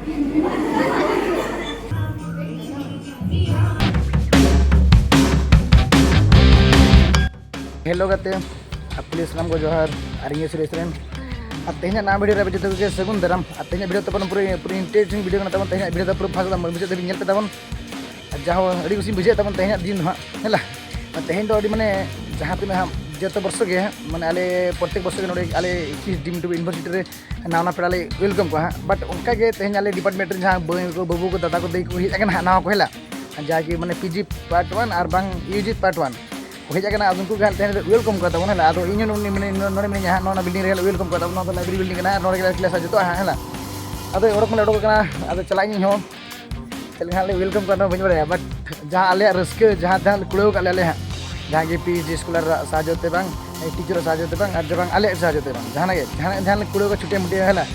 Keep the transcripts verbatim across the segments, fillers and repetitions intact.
Hello ᱜᱟᱛᱮ, ᱟᱯᱮ ᱥᱟᱱᱟᱢ ᱠᱚ ᱡᱚᱦᱟᱨ᱾ ᱟᱨ ᱤᱧ ᱥᱩᱨᱮᱥ ᱨᱮᱱ᱾ ᱟᱨ ᱛᱮᱦᱮᱧᱟᱜ ᱱᱟᱣᱟ ᱵᱷᱤᱰᱤᱭᱳ ᱨᱮ ᱟᱯᱮ ᱡᱚᱛᱚ ᱠᱚᱜᱮ ᱥᱟᱹᱜᱩᱱ ᱫᱟᱨᱟᱢ᱾ ᱟᱨ ᱛᱮᱦᱮᱧᱟᱜ ᱵᱷᱤᱰᱤᱭᱳ ᱛᱟᱵᱚᱱ ᱯᱩᱨᱟᱹ, ᱯᱩᱨᱟᱹ ᱤᱱᱴᱟᱨᱮᱥᱴᱤᱝ ᱵᱷᱤᱰᱤᱭᱳ ᱠᱟᱱᱟ ᱛᱟᱵᱚᱱ᱾ ᱛᱮᱦᱮᱧᱟᱜ ᱵᱷᱤᱰᱤᱭᱳ ᱫᱚ ᱯᱩᱨᱟᱹ ᱯᱷᱟᱥᱴ ᱫᱚ ᱢᱩᱪᱟᱹᱫ ᱫᱷᱟᱹᱵᱤᱡ ᱧᱮᱞ ᱯᱮ ᱛᱟᱵᱚᱱ᱾ ᱟᱨ ᱡᱟᱦᱟᱸ ᱟᱹᱰᱤ ᱠᱩᱥᱤᱧ ᱵᱩᱡᱷᱟᱹᱣᱮᱫ ᱛᱟᱵᱚᱱ ᱛᱮᱦᱮᱧᱟᱜ ᱫᱤᱱ ᱫᱚ ᱦᱟᱸᱜ, ᱦᱮᱸ ᱞᱟ᱾ ᱟᱨ ᱛᱮᱦᱮᱧ ᱫᱚ ᱟᱹᱰᱤ, ᱢᱟᱱᱮ, ᱡᱟᱦᱟᱸ ᱛᱤᱱᱟᱹᱜ ᱦᱟᱸᱜ ᱡᱚᱛᱚ ᱵᱚᱨᱥᱚ ᱜᱮ ᱦᱟᱸᱜ, ᱢᱟᱱᱮ, ᱟᱞᱮ ᱯᱨᱚᱛᱮᱠ ᱵᱚᱨᱥᱚ ᱜᱮ ᱱᱚᱰᱮ ᱟᱞᱮ ᱮᱠᱤᱥ ᱰᱤᱢ ᱴᱩᱰᱩ ᱤᱭᱩᱱᱤᱵᱷᱟᱨᱥᱤᱴᱤ ᱨᱮ ᱱᱟᱣᱟ ᱱᱟᱣᱟ ᱯᱮᱲᱟ ᱞᱮ ᱣᱮᱞᱠᱟᱢ ᱠᱚᱣᱟ ᱦᱟᱸᱜ᱾ ᱵᱟᱴ ᱚᱱᱠᱟ ᱜᱮ ᱛᱮᱦᱮᱧ ᱟᱞᱮ ᱰᱤᱯᱟᱨᱴᱢᱮᱱᱴ ᱨᱮᱱ ᱡᱟᱦᱟᱸ ᱵᱟᱹᱭ ᱠᱚ, ᱵᱟᱹᱵᱩ ᱠᱚ, ᱫᱟᱫᱟ ᱠᱚ, ᱫᱟᱹᱭ ᱠᱚ ᱦᱮᱡ ᱟᱠᱟᱱᱟ ᱦᱟᱸᱜ ᱱᱟᱣᱟ ᱠᱚ, ᱦᱮᱸ ᱞᱟ᱾ ᱡᱟᱦᱟᱸ ᱠᱤ, ᱢᱟᱱᱮ, ᱯᱤᱡᱤ ᱯᱟᱨᱴ ᱚᱣᱟᱱ ᱟᱨ ᱵᱟᱝ ᱤᱭᱩᱡᱤ ᱯᱟᱨᱴ ᱚᱣᱟᱱ ᱠᱚ ᱦᱮᱡ ᱟᱠᱟᱱᱟ᱾ ᱟᱫᱚ ᱩᱱᱠᱩ ᱜᱮ ᱦᱟᱸᱜ ᱛᱮᱦᱮᱧ ᱞᱮ ᱣᱮᱞᱠᱟᱢ ᱠᱚᱣᱟ ᱛᱟᱵᱚᱱ, ᱦᱮᱸ ᱞᱟ᱾ ᱟᱫᱚ ᱤᱧ ᱦᱚᱸ ᱱᱚᱰᱮ, ᱢᱟᱱᱮ, ᱱᱚᱰᱮ ᱢᱤᱱᱟᱹᱧᱟ ᱦᱟᱸᱜ, ᱱᱚᱣᱟ ᱵᱤᱞᱰᱤᱝ ᱨᱮ ᱞᱮ ᱣᱮᱞᱠᱟᱢ ᱠᱚᱣᱟ ᱛᱟᱵᱚᱱ᱾ ᱱᱚᱣᱟ ᱫᱚ ᱞᱟᱭᱵᱨᱮᱨᱤ ᱵᱤᱞᱰᱤᱝ ᱠᱟᱱᱟ, ᱱᱚᱰᱮ ᱜᱮ ᱠᱞᱟᱥ ᱡᱚᱛᱚ ᱦᱟᱸᱜ, ᱦᱮᱸ ᱞᱟ᱾ ᱟᱫᱚ ᱚᱰᱚᱠ ᱢᱟᱞᱮ ᱚᱰᱚᱠ ᱠᱟᱱᱟ, ᱟᱫᱚ ᱪᱟᱞᱟᱜ ᱤᱧ ᱤᱧ ᱦᱚᱸ᱾ ᱪᱮᱫ ᱞᱮᱠᱟ ᱦᱟᱸᱜ ᱞᱮ ᱣᱮᱞᱠᱟᱢ ᱠᱚᱣᱟ ᱚᱱᱟ ᱵᱟᱹᱧ ᱵᱟᱲᱟᱭᱟ, ᱵᱟᱴ ᱡᱟᱦᱟᱸ ᱟᱞᱮᱭᱟᱜ ᱨᱟᱹᱥᱠᱟᱹ, ᱡᱟᱦᱟᱸ ᱡᱟᱦᱟᱸ ᱞᱮ ᱠᱩᱲᱟᱹᱣ ᱠᱟᱜ ᱞᱮᱭᱟ ᱟᱞᱮ ᱦᱟᱸᱜ, ᱡᱟᱦᱟᱸ ᱜᱮ ᱯᱤ ᱮᱭᱤᱪ ᱰᱤ ᱥᱠᱚᱞᱟᱨ ᱟᱜ ᱥᱟᱦᱟᱡᱽᱡᱚ ᱛᱮ ᱵᱟᱝ, ᱴᱤᱪᱟᱨ ᱟᱜ ᱥᱟᱦᱟᱡᱽᱡᱚ ᱛᱮ ᱵᱟᱝ, ᱟᱨ ᱡᱮ ᱵᱟᱝ ᱟᱞᱮᱭᱟᱜ ᱥᱟᱦᱟᱡᱽᱡᱚ ᱛᱮ ᱵᱟᱝ, ᱡᱟᱦᱟᱱᱟᱜ ᱜᱮ, ᱡᱟᱦᱟᱱᱟᱜ, ᱡᱟᱦᱟᱸ ᱞᱮ ᱠᱩᱲᱟᱹᱣ ᱠᱟᱜ ᱪᱷᱩᱴᱤ ᱢᱩᱴᱤ, ᱦᱮᱸ ᱞᱟ᱾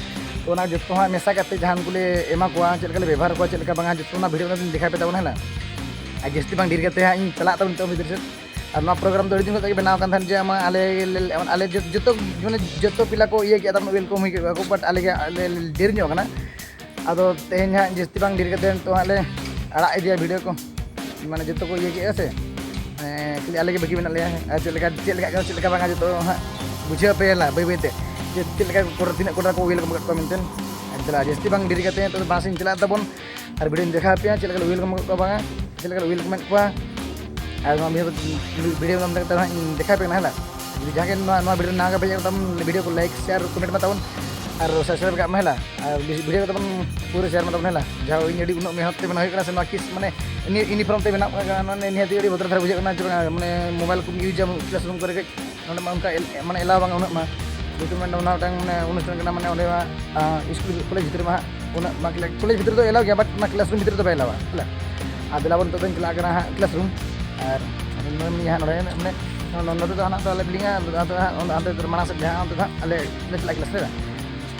ᱛᱚ ᱚᱱᱟ ᱡᱚᱛᱚ ᱦᱟᱸᱜ ᱢᱮᱥᱟ ᱠᱟᱛᱮ ᱡᱟᱦᱟᱸ ᱠᱚᱞᱮ ᱮᱢᱟ ᱠᱚᱣᱟ, ᱪᱮᱫ ᱞᱮᱠᱟ ᱞᱮ ᱵᱮᱵᱚᱦᱟᱨ ᱠᱚᱣᱟ, ᱪᱮᱫ ᱞᱮᱠᱟ ᱵᱟᱝᱟ, ᱡᱚᱛᱚ ᱚᱱᱟ ᱵᱷᱤᱰᱤᱭᱳ ᱠᱟᱛᱮ ᱫᱮᱠᱷᱟᱣ ᱯᱮ ᱛᱟᱵᱚᱱ, ᱦᱮᱸ ᱞᱟ᱾ ᱟᱨ ᱡᱟᱹᱥᱛᱤ ᱵᱟᱝ ᱰᱷᱮᱨ ᱠᱟᱛᱮ ᱦᱟᱸᱜ ᱤᱧ ᱪᱟᱞᱟᱜ ᱛᱟᱵᱚᱱ ᱱᱤᱛᱚᱜ ᱵᱷᱤᱛᱤᱨ ᱥᱮᱫ᱾ ᱟᱨ ᱱᱚᱣᱟ ᱯᱨᱳᱜᱨᱟᱢ ᱫᱚ ᱟᱹᱰᱤ ᱫᱤᱱ ᱠᱷᱚᱱ ᱜᱮ ᱵᱮᱱᱟᱣ ᱠᱟᱱ ᱛᱟᱦᱮᱸᱫ ᱡᱮ ᱟᱢᱟᱜ ᱟᱞᱮ, ᱟᱞᱮ ᱡᱚ-, ᱡᱚᱛᱚ, ᱢᱟᱱᱮ, ᱡᱚᱛᱚ ᱯᱤᱞᱟ ᱠᱚ ᱤᱭᱟᱹ ᱠᱮᱫᱟ, ᱛᱟᱵᱚᱱ ᱣᱮᱞᱠᱟᱢ ᱦᱩᱭ ᱠᱮᱫ ᱠᱚᱣᱟ ᱠᱚ, ᱵᱟᱴ ᱟᱞᱮ ᱜᱮ, ᱟᱞᱮ ᱰᱷᱮᱨ ᱧᱚᱜ ᱠᱟᱱᱟ᱾ ᱟᱫᱚ ᱛᱮᱦᱮᱧ ᱦᱟᱸᱜ ᱡᱟᱹᱥᱛᱤ ᱵᱟᱝ ᱰᱷᱮᱨ ᱠᱟᱛᱮ ᱱᱤᱛᱚᱜ ᱦᱟᱸᱜ ᱞᱮ ᱟᱲᱟᱜ ᱤᱫᱤᱭᱟ ᱵᱷᱤᱰᱤᱭᱳ ᱠᱚ, ᱢᱟᱱᱮ, ᱡᱚᱛᱚ ᱠᱚ ᱤᱭᱟᱹ ᱠᱮᱜᱼᱟ ᱥᱮ, ᱢᱟᱱᱮ, ᱠᱷᱟᱹᱞᱤ ᱟᱞᱮ ᱜᱮ ᱵᱟᱹᱠᱤ ᱢᱮᱱᱟᱜ ᱞᱮᱭᱟ᱾ ᱟᱨ ᱪᱮᱫ ᱞᱮᱠᱟ, ᱪᱮᱫ ᱞᱮᱠᱟ, ᱪᱮᱫ ᱞᱮᱠᱟ ᱵᱟᱝᱟ, ᱡᱚᱛᱚ ᱦᱟᱸᱜ ᱵᱩᱡᱷᱟᱹᱣ ᱟᱯᱮᱭᱟ ᱞᱟ ᱵᱟᱹᱭ ᱵᱟᱹᱭ ᱛᱮ, ᱡᱮ ᱪᱮᱫ ᱞᱮᱠᱟ ᱠᱚ, ᱛᱤᱱᱟᱹᱜ ᱠᱚᱲᱟ ᱠᱚ ᱣᱮᱞᱠᱟᱢ ᱠᱟᱜ ᱠᱚᱣᱟ ᱢᱮᱱᱛᱮ᱾ ᱟᱨ ᱫᱮᱞᱟ, ᱡᱟᱹᱥᱛᱤ ᱵᱟᱝ ᱰᱮᱨᱤ ᱠᱟᱛᱮ ᱱᱤᱛᱚᱜ ᱫᱚ ᱵᱟᱥ ᱤᱧ ᱪᱟᱞᱟᱜ ᱛᱟᱵᱚᱱ᱾ ᱟᱨ ᱵᱷᱤᱰᱤᱭᱳᱧ ᱫᱮᱠᱷᱟᱣ ᱟᱯᱮᱭᱟ ᱪᱮᱫ ᱞᱮᱠᱟ ᱞᱮ ᱣᱮᱞᱠᱟᱢ ᱠᱟᱜ ᱠᱚᱣᱟ ᱵᱟᱝᱟ, ᱪᱮᱫ ᱞᱮᱠᱟ ᱞᱮ ᱣᱮᱞᱠᱟᱢ ᱮᱫ ᱠᱚᱣᱟ᱾ ᱟᱨ ᱱᱚᱣᱟ ᱵᱷᱤᱰᱤᱭᱳ, ᱵᱷᱤᱰᱤᱭᱳ ᱫᱚ ᱦᱟᱸᱜ ᱤᱧ ᱫᱮᱠᱷᱟᱣ ᱟᱯᱮ ᱠᱟᱱᱟ, ᱦᱮᱸ ᱞᱟ᱾ ᱡᱩᱫᱤ ᱡᱟᱦᱟᱸ ᱜᱮ ᱱᱚᱣᱟ, ᱱᱚᱣᱟ ᱵᱷᱤᱰᱤᱭᱳ ᱱᱟᱣᱟ ᱜᱮ ᱯᱮ ᱦᱮᱡ ᱟᱠᱟᱱ ᱛᱟᱵᱚᱱ, ᱵᱷᱤᱰᱤᱭᱳ ᱠᱚ ᱞᱟᱭᱤᱠ, ᱥᱮᱭᱟᱨ, ᱠᱚᱢᱮᱱᱴ ᱢᱟ ᱛᱟᱵᱚᱱ, ᱟᱨ ᱥᱟᱵᱥᱠᱨᱟᱭᱤᱵ ᱠᱟᱜ ᱢᱟ, ᱦᱮᱸ ᱞᱟ᱾ ᱟᱨ ᱵᱷᱤᱰᱤᱭᱳ ᱠᱚ ᱛᱟᱵᱚᱱ ᱯᱩᱨᱟᱹ ᱥᱮᱭᱟᱨ ᱢᱟ ᱛᱟᱵᱚᱱ, ᱦᱮᱸ ᱞᱟ᱾ ᱡᱟᱦᱟᱸ ᱤᱧ ᱟᱹᱰᱤ ᱩᱱᱟᱹᱜ ᱢᱮᱦᱱᱚᱛ ᱛᱮ ᱵᱮᱱᱟᱣ ᱦᱩᱭᱩᱜ ᱠᱟᱱᱟ ᱥᱮ, ᱱᱚᱣᱟ ᱠᱤᱥ, ᱢᱟᱱᱮ, ᱤᱱᱤ-, ᱤᱭᱩᱱᱤᱯᱷᱚᱨᱢ ᱛᱮ ᱵᱮᱱᱟᱣ ᱠᱟᱱᱟ, ᱱᱚᱣᱟ ᱱᱤᱦᱟᱹᱛ ᱜᱮ ᱟᱹᱰᱤ ᱵᱚᱛᱚᱨ ᱫᱷᱟᱨᱟ ᱵᱩᱡᱷᱟᱹᱜ ᱠᱟᱱᱟ ᱡᱮ ᱵᱟᱝ, ᱢᱟᱱᱮ, ᱢᱳᱵᱟᱭᱤᱞ ᱠᱚᱢ ᱤᱭᱩᱡᱟ ᱠᱞᱟᱥᱨᱩᱢ ᱠᱚᱨᱮ ᱠᱟᱹᱡ᱾ ᱱᱚᱰᱮ ᱢᱟ ᱚᱱᱠᱟ ᱮᱞ-, ᱢᱟᱱᱮ, ᱮᱞᱟᱣ ᱵᱟᱝ ᱩᱱᱟᱹᱜ ᱢᱟ, ᱡᱮᱦᱮᱛᱩ ᱢᱮᱱᱫᱟ ᱚᱱᱟ ᱢᱤᱫᱴᱟᱝ, ᱢᱟᱱᱮ, ᱚᱱᱩᱥᱴᱷᱟᱱ ᱠᱟᱱᱟ, ᱢᱟᱱᱮ, ᱚᱸᱰᱮ ᱢᱟ, ᱟᱸ, ᱥᱠᱩᱞ ᱠᱚᱞᱮᱡᱽ ᱵᱷᱤᱛᱨᱤ ᱨᱮᱢᱟ ᱦᱟᱸᱜ ᱩᱱᱟᱹᱜ ᱢᱟ, ᱠᱞᱟ-, ᱠᱚᱞᱮᱡᱽ ᱵᱷᱤᱛᱨᱤ ᱫᱚ ᱮᱞᱟᱣ ᱜᱮᱭᱟ, ᱵᱟᱴ ᱚᱱᱟ ᱠᱞᱟᱥᱨᱩᱢ ᱵᱷᱤᱛᱨᱤ ᱫᱚ ᱵᱟᱭ ᱮᱞᱟᱣᱟ, ᱦᱮᱸ ᱞᱟ᱾ ᱟᱨ ᱫᱮᱞᱟ ᱵᱚᱱ ᱱᱤᱛᱚᱜ ᱫᱚᱧ ᱪᱟᱞᱟᱜ ᱠᱟᱱᱟ ᱦᱟᱸᱜ ᱠᱞᱟᱥᱨᱩᱢ᱾ ᱟᱨ ᱱᱚᱰᱮ ᱢᱮᱱᱟᱭᱟ ᱦᱟᱸᱜ, ᱱᱚᱰᱮ, ᱢᱟᱱᱮ, ᱱᱚ-, ᱱᱚ-, ᱱᱚᱛᱮ ᱫᱚ ᱦᱟᱱᱟ ᱫᱚ ᱟᱞᱮ ᱵᱤᱞᱰᱤᱝ ᱟ, ᱦᱟᱱᱛᱮ ᱫᱚ ᱦᱟᱸᱜ, ᱦᱟᱱᱛᱮ ᱫᱚ ᱢᱟᱲᱟᱝ ᱥᱮᱫ ᱡᱟᱦᱟᱸ, ᱚᱱᱛᱮ ᱫᱚ ᱦᱟᱸᱜ ᱟᱞᱮ ᱞᱮ ᱪᱟᱞᱟᱜ ᱠᱞᱟᱥ ᱨᱮ᱾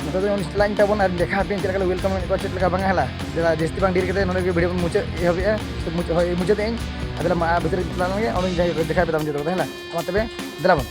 ᱱᱚᱛᱮ ᱫᱚ ᱩᱱᱤ ᱪᱟᱞᱟᱜ ᱤᱧ ᱛᱟᱵᱚᱱ ᱟᱨ ᱫᱮᱠᱷᱟ ᱟᱯᱮᱭᱟᱧ ᱪᱮᱫ ᱞᱮᱠᱟ ᱞᱮ ᱣᱮᱞᱠᱟᱢ ᱮᱫ ᱠᱚᱣᱟ, ᱪᱮᱫ ᱞᱮᱠᱟ ᱵᱟᱝᱟ, ᱦᱮᱸ ᱞᱟ᱾ ᱫᱮᱞᱟ, ᱡᱟᱹᱥᱛᱤ ᱵᱟᱝ ᱰᱮᱨᱤ ᱠᱟᱛᱮ ᱱᱚᱰᱮ ᱜᱮ ᱵᱷᱤᱰᱤᱭᱳ ᱵᱚᱱ ᱢᱩᱪᱟᱹᱫ ᱮᱦᱚᱵᱮᱜᱼᱟ, ᱥᱮ ᱢᱩᱪᱟᱹᱫ, ᱦᱳᱭ, ᱢᱩᱪᱟᱹᱫᱮᱜ ᱟᱹᱧ᱾ ᱟᱨ ᱫᱮᱞᱟ ᱢᱟ ᱵᱷᱤᱛᱨᱤ ᱨᱮ ᱪᱟᱞᱟᱜ ᱞᱮᱱ ᱜᱮ, ᱚᱸᱰᱮᱧ ᱫᱮᱠᱷᱟᱣ ᱯᱮ ᱛᱟᱵᱚᱱ ᱡᱚᱛᱚ ᱠᱚᱛᱮ, ᱦᱮᱸ ᱞᱟ᱾ ᱢᱟ ᱛᱚᱵᱮ, ᱫᱮᱞᱟ ᱵᱚᱱ᱾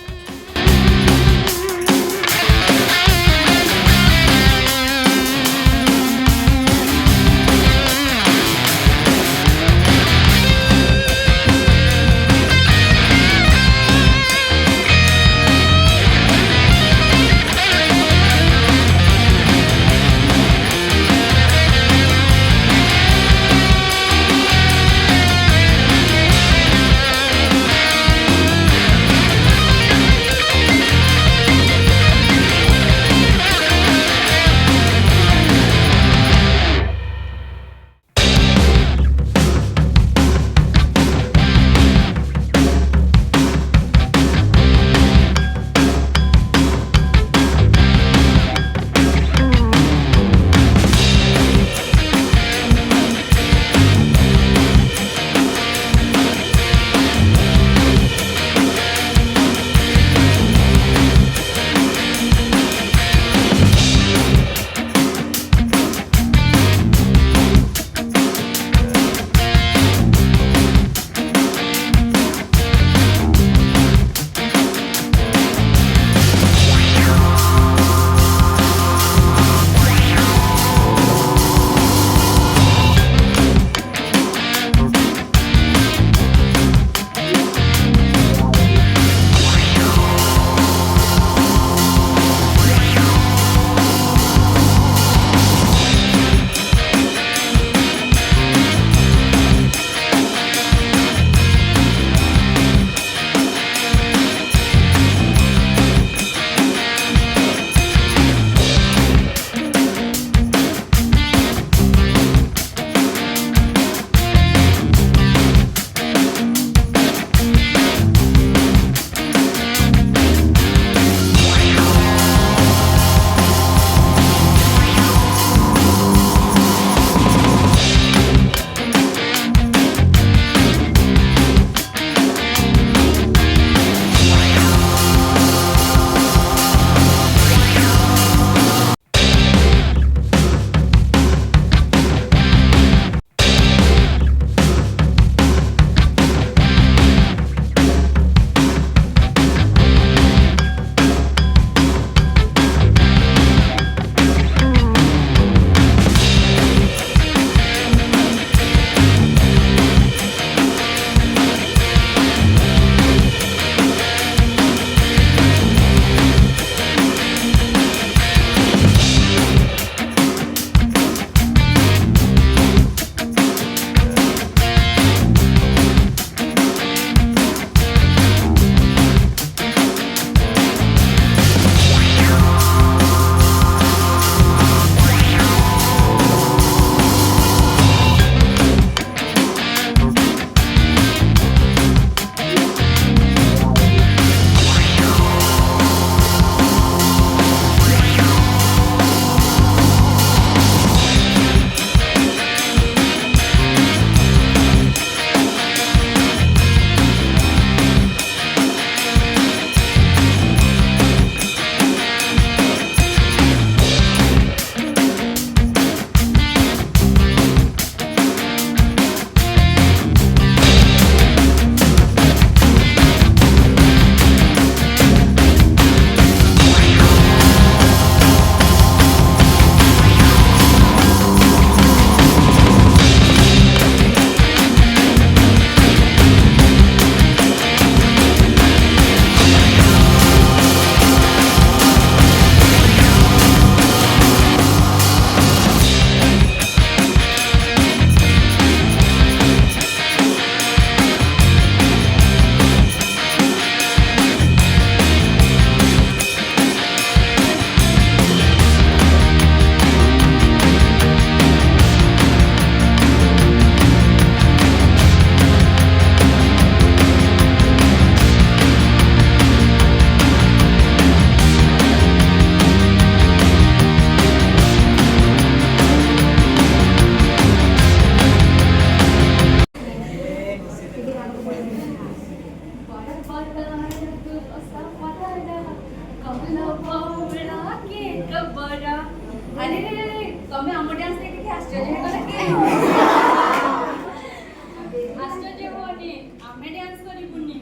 ଆଶ୍ଚର୍ଯ୍ୟ ହୁଅନି, ଆମେ ଡ୍ୟାନ୍ସ କରିବୁନି।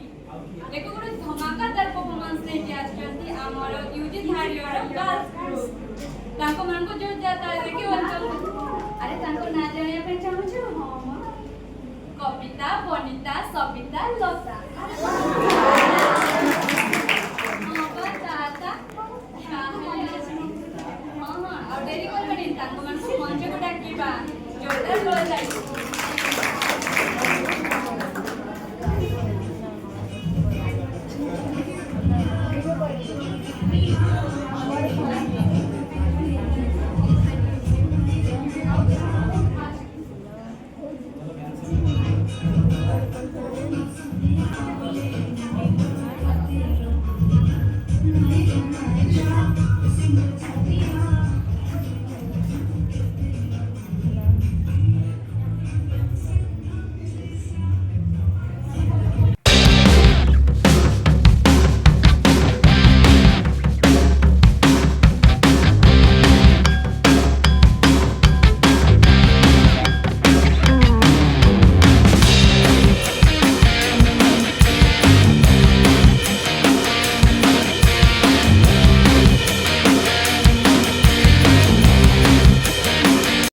ଦେଖ, ଗୋଟେ ଧମାକାଦାର ପରଫର୍ମାନ୍ସ ନେଇକି ଆସିଛନ୍ତି ଆମର UG third year girls group. ତାଙ୍କମାନଙ୍କୁ ଯୋଉ ଯାହା ତାଳ ଦେଖି, ୱେଲକମ୍। ଆରେ, ତାଙ୍କ ନାଁ ଜାଣିବା ପାଇଁ ଚାହୁଁଛୁ? ହଁ ମ। କବିତା, ବନିତା, ସବିତା, ଲତା। ହଁ ବା, ତା, ତା। ତାହେଲେ, ହଁ, ହଁ, ଆଉ ଡେରି କରିବନି, ତାଙ୍କମାନଙ୍କୁ ମଞ୍ଚକୁ ଡାକିବା। ଜୋରଦାର ରୋଲ୍ ଲାଗିବ।